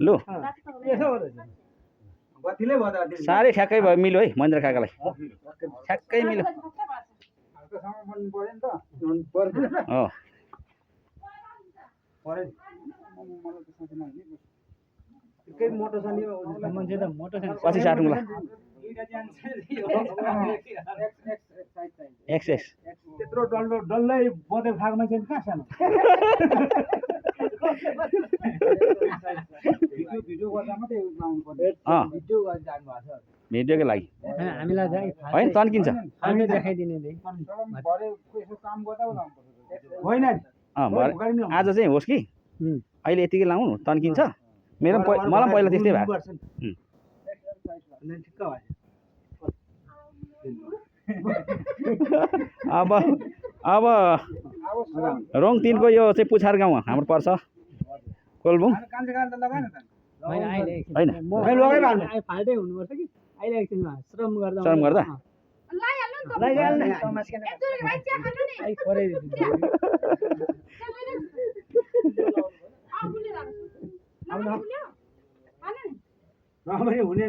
लु साह्रै ठ्याक्कै भयो मिल्यो है महेन्द्र काकालाई ठ्याक्कै मिल्यो हो पछि साटौँला एक्सएस त्यत्रो डल्लै बदेल खाएको मान्छे कहाँ सानो भिडियो गर्दा मात्रै लाउनु पर्ने भिडियो गरेर जानु भएको छ भिडियोकै लागि हामीलाई होइन तन्किन्छ हामी देखाइदिने काम गर्दा होइन आज चाहिँ होस् कि अहिले यतिकै लाउनु तन्किन्छ मेरो मलाई पहिला त्यस्तै भयो अब रङ 3 को यो चाहिँ पुछार गाउँ हाम्रो पर्छ कोलबुङ होइन फाल्टै हुनुपर्छ कि अहिले एकछिनमा श्रम गर्दा हुने